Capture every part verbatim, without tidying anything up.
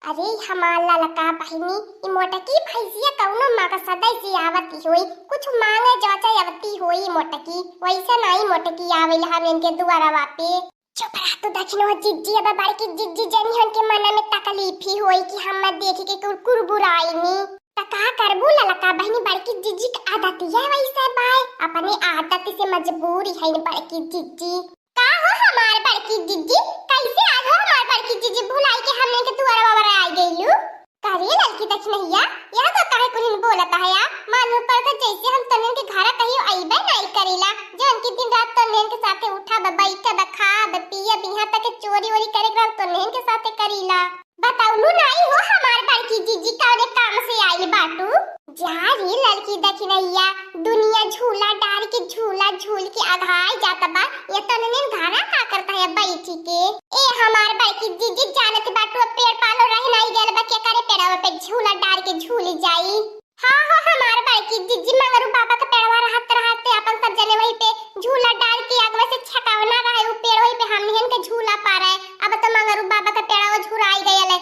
अरे हमार ललका बहिनी, ई मोटकी भैंसिया कौनो मकसद से आवती होई, कुछ मांगे जाचे आवती होई मोटकी, वैसे नाई मोटकी आवेला हमन के दुआरवा पे। चुप रह तू दखिनहो जिज्जी, अब बड़की जिज्जी जनी हन के मन में तकलीफ ही होई कि हम देखी के कुर-, कुरबुराइनी। त का करबू ललका बहिनी, बड़की जिज्जी के आदतिया वैसे बाय, अपने आदत से मजबूर है बड़की जिज्जी। का हो हमार बड़की जिज्जी, कैसे आज हो हमार बड़की जिज्जी, भुलाई के हमने के दुआरवा पर आ गइलू? करे ललकी दखिनहिया, यह तो काहे कुलिन बोलत है आप? मालूम पड़ता जैसे हम तोहन के घरा कहियो अइबे नहीं करीला, जौन की दिन रात तोहन के साथे उठब, बैठब, खाब, पियब, यहाँ तक के चोरी वोरी करे के रहल तोहन के साथे करीला। बतौलू नाई हो हमार बड़की जिज्जी, कौने काम से आइल बाटू? जा रे ललकी दखिनहिया, दुनिया झूला डार के झूला झूल के अघाई जात बा, ये तोहन घरा का करता है बैठी के? ए हमार बड़की जिज्जी, जानत बाटू अब पेड़ पालो रह नाई गयल बा, के करे पेड़वा पे झूला डार के झूल जाई? हाँ हो हमार बड़की जिज्जी, मंगरू बाबा के पेड़वा रहत रहते अपन सब जने वही पे झूला डार के अगवे से छकावना रहे, उ पेड़ वही पे हमनिहन के झूला पारे। अब तो मंगरू बाबा के पेड़वा झुराई गयल है।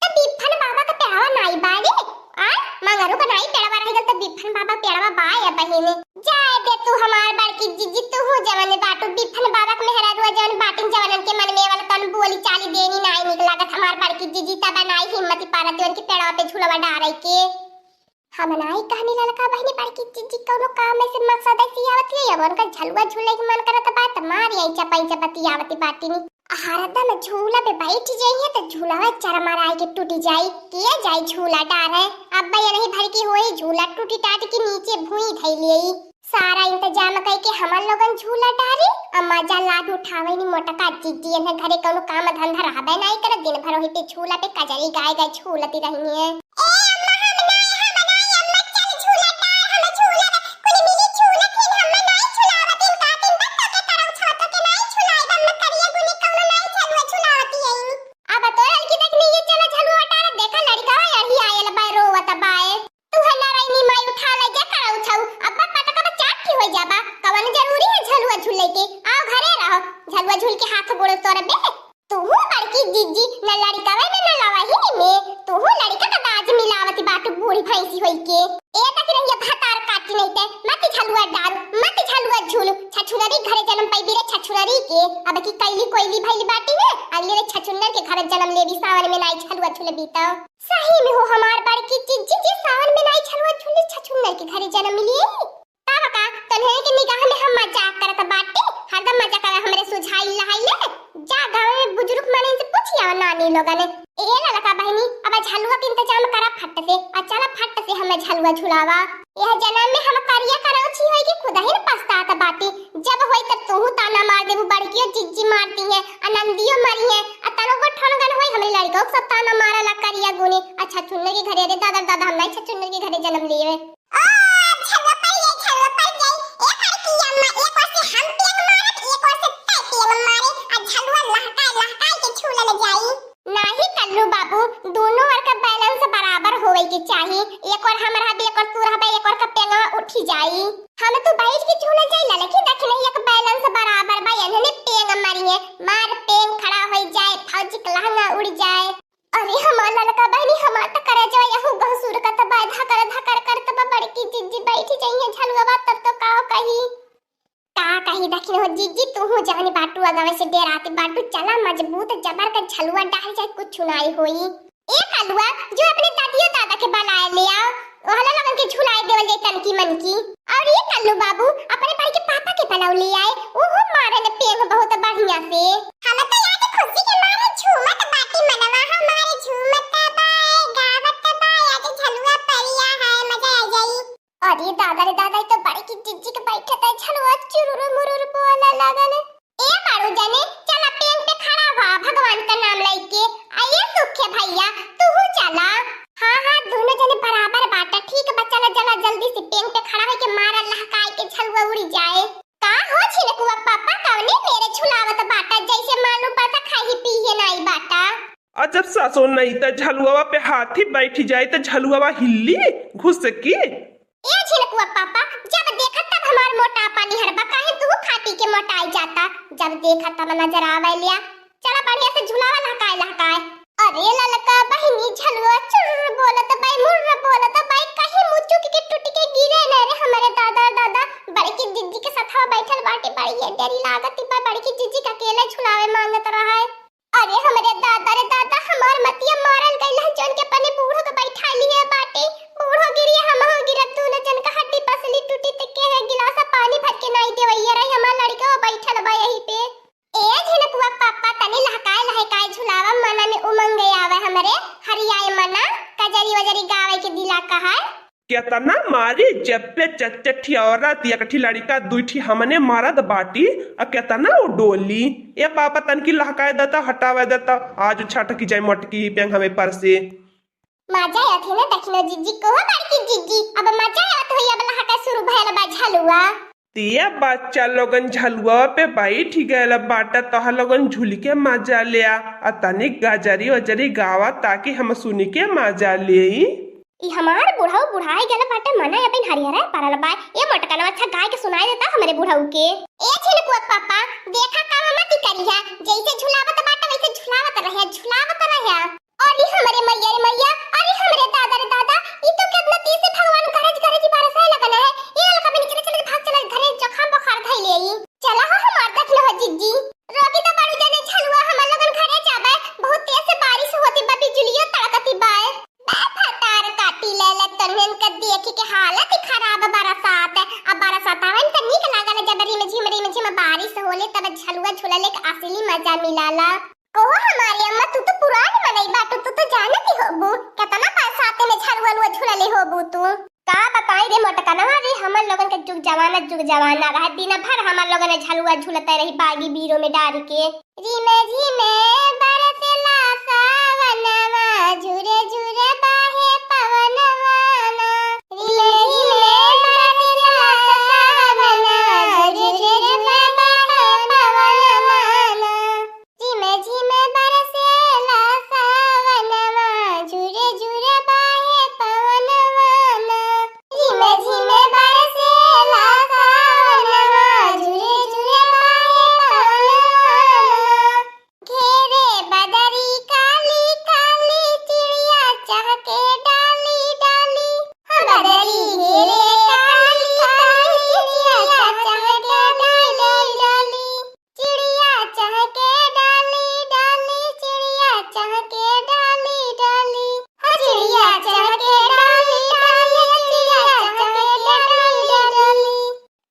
त बिफन बाबा के पेड़वा नाई बाड़े? आ, मंगरू के नाई पेड़वा रह गल, त बिफन बाबा पेड़वा बाय बहिनी। जाए दे तू हमार बड़की जिज्जी, तू हो जवन बाटू, बिफन बाबा के मेहरारुआ जवन बाटिन, जवनन के मन में वाला तन बोली चाली देनी नाई निक लागत हमार बड़की जिज्जी, तब नाई हिम्मत पारत उनके पेड़वा पे झूलवा डारे के। हम नाई कहनी ललका बहिनी, बड़की जिज्जी कौनो काम में से मकसद ऐसी आवत है, अब उनका झलुआ झूले के मन करत बा त मार आई चपाई चपती आवत बाटिनी। हरदम झूला पे बैठ जाइए तो झूला चरमराए के टूट जाई, के जाई झूला डारे। अब ये नहीं भर की होई झूला टूटी टाट के नीचे भुई धई लेई। सारा इंतजाम कई के हमन लोगन झूला डारी, आ मजा लाभ उठावे नी मोटका जिज्जी। इन्हें घरे कौनो काम धंधा रहबे नाई करे, दिन भर वही पे झूला पे कजरी गाए गाए झूलती रहनी है। ए अम्मा, हम नाई, हम नाई, अम्मा चल झूला डार, हम झूला, कुल मिली झूलत ही, हम नाई झुलावत, इन का दिन तक तो के करम छातो के नाई झुलाए, अम्मा करिए गुनी कौनो नाई झलुआ झुलावती है। अब तो लड़की देखनी ये चला झलुआ डार, देखा लड़का है यही आयल बाय रोवत बाय। तू है नारायणी माई उठा ले जा कर उठाऊ, अब पटका बच्चा की हो जाबा, कवन जरूरी है झलुआ झूले के, आओ घरे रहो, झलुआ झूल के हाथ गोड़ तोड़ बे। तू हूँ बड़की जिज्जी, न लड़का वे न लड़वा ही में, तू हूँ लड़का का दाज मिलावती बाटू बूढ़ी भैंसी होई के। ए तक रहिए भतार काटी नहीं ते, मत झलुआ डारू, मत झलुआ झूलू, छछुनरी घरे जन्म पाई बिरे छछुनरी के, अब की कैली कोयली भैली बाटी है, अगले रे छछुनर के घरे जन्म लेबी सावन में नाई झलुआ झूलबी तो। सही में हो हमार बड़की जिज्जी जी, सावन में नाई झलुआ झूली छछुन्नर के घरे जन्म लिए। का बका, तन्हे के निगाह में हम मजाक करत बाटे, हरदम मजाक करे हमरे सुझाई लहाई ले। जा गाँव में बुजुर्ग माने से पूछिया नानी लोगन। ए ललका बहिनी, अब झलुआ के इंतजाम करा फट से, आ चला फट से हमें झलुआ झुलावा। यह जन्म में हम करिया करौछी होई के खुदहिन पछतात बाटी। जब होई तब तूहू ताना मार देबू, बड़कियो जिज्जी मारती है, आ नंदियो मरी है, आ तनो को ठनगन होई हमरे लड़का सब ताना मारा ला करिया गुनी। अच्छा छछुन्नर के घरे, अरे दादा दादा, हम नाई छछुन्नर के घरे जन्म लिए। ओ झलुआ पड़ गई, झलुआ पड़ गई। एक और की अम्मा, एक और से हम पेंग मारत, एक और से तै पेंग मारे, आ झलुआ लहकाए लहकाए के झूलल जाई। नाही कल्लू बाबू, दोनों ओर का बैलेंस बराबर होवे के चाही। एक ओर हम रहबे, एक ओर तू रहबे, एक ओर का पेंगवा उठी जाई। हम तू बैठ के झूला जाई ललकी, देख नहीं एक बैलेंस बराबर बा, एन्हने पेंग मारी है, मार पेंग खड़ा होई जाए, फौजी के लहंगा उड़ जाए। अरे हमार ललका बहिनी, हमार त करे जाए यहू गहसुर का त बाय धकर धकर करत बा, बड़की जिज्जी बैठ जाइए झलुआ तब तो का कही। का कही दखिन हो जिज्जी, तू हूँ जानी बाटू, अगवे से डेराती बाटू, चला मजबूत जबर का झलुआ डाल जाए, कुछ नाई होई। ए कलुआ, जो अपने दादियो दादा के बलाए ले आओ, ओहला लगन के झुलाए देवल जाए तनकी मनकी। और ये कल्लू बाबू, अपने भाई के पापा के बलाओ ले आए, ओहो मारे ने पेंग बहुत बढ़िया से। हम तो आज खुशी के मारे झूमत बाटी, मनवा हमारे झूमत बा, गावत बा, आज झलुआ परिया है, मजा आ जाई। अरे दादा रे दादा, ई तो बड़की जिज्जी के बैठत है, झलुआ चुरुरु मुरुरु बोला लागल। ए बारू जने, चला पेंग पे खड़ा हुआ भगवान का नाम लेके। आ ये सुखे भैया, तू हूँ चला। हाँ हाँ, दोनों जने बराबर बाटा। ठीक बा, चला चला जल्दी से पेंग पे खड़ा होके मारा लहकाए के झलुआ उड़ी जाए। का हो छिनकुआ पापा, कौने मेरे झुलावत बाटा, जैसे मालूम पड़ता खाही पीहे नाई बाटा। अजब सासो नहीं त झलुआवा पे हाथी बैठ जाए त झलुआवा हिल्ली घुसकी। ए छिनकुआ पापा, जब देखत तब हमार मोटापा निहर बा, काहे तू खा पी के मोटाई जाता? जब देखत तब नजर आवे लिया। चला बढ़िया से झुलावा लहकाए लहकाए। अरे ललका बहिन झलुआ चुर्र बोलत बाय, मुर्र बोलत बाय, कहीं मुचुक के टूट के गिरे न रे हमरे दादा रे दादा। बड़की जिज्जी के सथवा बैठल बाटी, बड़ी ये डरी लागत बा, बड़की जिज्जी के अकेले झुलावे मांगत रहा है। अरे हमरे दादा रे दादा, हमार मतिया मारल गइल है, जौन के अपने बूढ़ो के बैठा लिए बाटे। बूढ़ो गिरी, हमहू गिरब, दूनो जन का हड्डी पसली टूटी त के है, गिलासा पानी भर के नाई देवैया रही, हमार लड़का बैठल बा यही पे। ए झिनकुआ पापा, तनी लहकाए लहकाए झुलावा, मना में उमंग आवे हमरे, हरियाए मना, कजरी वजरी गावे के दिला कहर। केतना मारी, जब पे चच्चठी औरत, एक ठी लड़िका, दुई ठी हमने मरद बाटी, आ केतना उ डोली। ए पापा, तनकी लहकाए देता, हटावे देता, आज छटकी जाए मोटकी पेंग हमें पर से। मजा आवत है ना, देखी ना जिज्जी, कहो बड़की जिज्जी, अब मजा आवत होई, अब लहका शुरू भयल बा झलुआ। ते बच्चा लोगन झलुआ पे बैठ गयल बाटा, तोह लोगन झूल के मजा ले आ, आ तनी गजरी वजरी गावा, ताकि हम सुन के मजा लेई। ई हमार बुढ़ऊ बुढ़ाई गयल बाटे, मना अपन हरिहरा परल बा। ए मोटकनवा, अच्छा गाय के सुनाई देता हमरे बुढ़ऊ के। ए झिनकुआ पापा, देखा काम मती करिहा, जैसे झुलावत बाटे वैसे झुलावत रहे, झुलावत रहे। अरे हमरे मैया रे मैया, अरे हमरे दादा रे दादा, ई तो केतना तेज से भगवान गरज गरज बरसे लगन है। ए ललका बनी, चले चले भाग चले घरे, जखम बुखार धइले ई। चला हो हमार देख लो हो जिज्जी। रोकी तो बड़ी जने झलुआ, हम लोगन घरे जाबे, बहुत तेज से बारिश होती बा, बिजुलियो तड़कती बा। बे भतार काटी ले ले तन्हन के देखी के हालत ही खराब बरसात है। अब बरसात आवन त नीक लागल है, जब रिम झिम रिम झिम बारिश होले तब झलुआ झुलले के असली मजा मिलाला। कहो हमारी अम्मा, तू तो पुरान मनई बाटू, तू तो जानत ही होबू, केतना बरसाते में झलुआ लुआ झुलले होबू तू। का बताई रे मोटकनवा रे, हमर लोगन के जुग जमाना, जुग जमाना रहे, दिन भर हमर लोगन झलुआ झुलते रही बागी बीरो में डार के। रिमे झिमे बरसेला सावनवा, झुरे झुरे बाहे पवनवा ना। रिमे झिमे बरसेला सावनवा, झुरे झुरे बाहे पवनवा ना। झिमे झिमे बरसेला सावनवा, झुरे झुरे बाहे पवनवा ना। झिमे झिमे बरसेला सावनवा, झुरे झुरे बाहे पवनवा ना। घेरे बदरी काली काली, चिड़िया चहके डाली डाली। हाँ, बदरी घेरे काली काली, चिड़िया चहके डाली डाली। चिड़िया चहके डाली डाली, चिड़िया चहके डाली डाली। हाँ, चिड़िया चहके डाली डाली, चिड़िया चहके डाली डाली।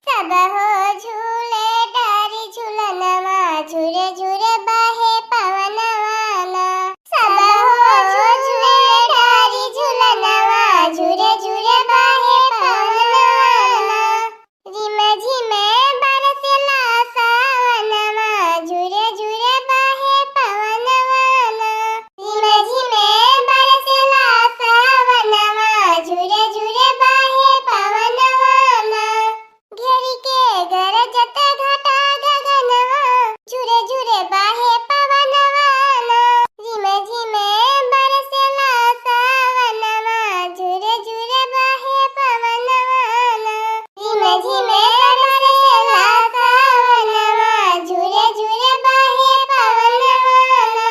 सब हो झूले डारी झूलनवा, झुरे झुरे बाहे पवनवा ना। सब हो झूले डारी झूलनवा, झुरे झुरे बाहे पवनवा ना। रिम झिम बरसेला सावनवा, झुरे झुरे बाहे पवनवा ना। रिम झिम बरसेला सावनवा, झुरे झुरे बाहे पवनवा ना। घेरि के गरजत घटा गगनवा, झुरे झुरे बाहे पवनवा ना। रिम झिम बरसेला सावनवा, झुरे झुरे बाहे पवनवा ना। रिम झिम बरसेला सावनवा, झुरे झुरे बाहे पवनवा ना।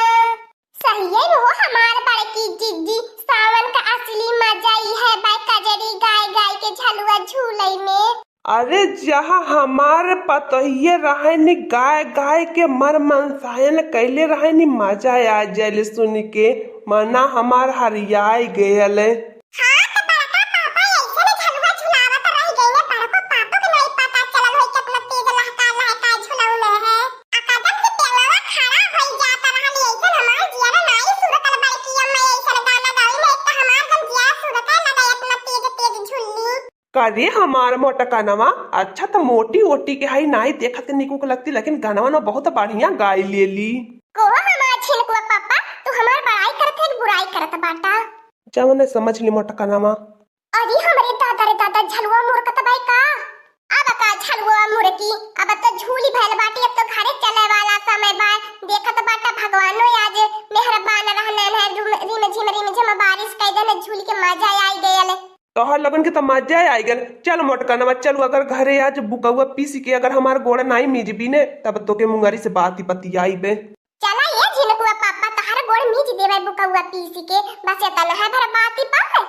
सहिए में हो हमार बड़की जिज्जी, सावन का असली मजा ई है बाय कजरी गाय गाय के झलुआ झूलई में। अरे जहाँ हमार पतोहिए रहे नी, गाय गाय के मर मनसायन कैले रहे नी, मजा आ जाए सुन के, मना हमार हरियाए गयल। हाँ, तो बड़का पापा ऐसे में झलुआ झुलावत रह गए ने, बड़को पापा के नहीं पता चलल होई कितना तेज लहका लहका झुलौले है। आ कदम से पेलवा खड़ा होई जात रहल, ऐसे हमार जियरा नाई सुरकल बड़की अम्मा ऐसे गाना गाई ने, एक तो हमार दम जिया सुरकल लगा इतना तेज तेज झुल्ली। का रे हमार मोटकनवा, अच्छा त मोटी ओटी के हई, नाई देखत के निकुक लगती, लेकिन गनवा न बहुत बढ़िया गाई लेली। को हमार छिनकुआ पापा, तू हमार बड़ाई करत है कि बुराई करत बाटा? जवन समझ ली मोटकनवा। अरे हमरे दादा रे दादा, झलुआ मुरकत बाई का? अब का झलुआ मुरकी, अब त झूली भैल बाटी, अब तो घरे चले वाला समय बा। देखत बाटा भगवानो आज मेहरबान रहने है, रिम झिम रिम झिम बारिश कई देने, झूली के मजा आई गयल। तोहर लोगन के त मजा आई गल। चल मोटकनवा, चल अगर घरे आज बुकौआ पीस के अगर हमार गोड़ नाई मीजबी ने, तब तोके मुंगरी से बात ही बतियाईबे। चला ये झिनकुआ पापा, तोहर गोड़ मीज देबै बुकौआ पीसी के, बस एतना है भर बाती पाए।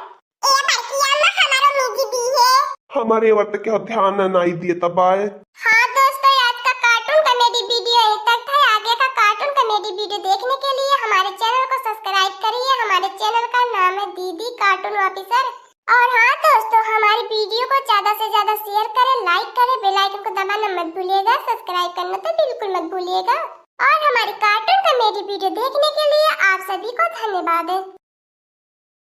ए बड़की अम्मा, हमारो मिगी दी है। हमारे वत के ध्यान नाई दिए तबाए। हाँ दोस्तों, आज का कार्टून कॉमेडी वीडियो यहीं तक था। आगे का कार्टून कॉमेडी वीडियो देखने के लिए हमारे चैनल को सब्सक्राइब करिए। हमारे चैनल का नाम है दीदी कार्टून ऑफिसर। और हाँ दोस्तों, हमारी वीडियो को ज्यादा से ज्यादा शेयर करें, लाइक करें, बेल आइकन को दबाना मत भूलिएगा, सब्सक्राइब करना तो बिल्कुल मत भूलिएगा। और हमारी कार्टून कॉमेडी वीडियो देखने के लिए आप सभी को धन्यवाद है।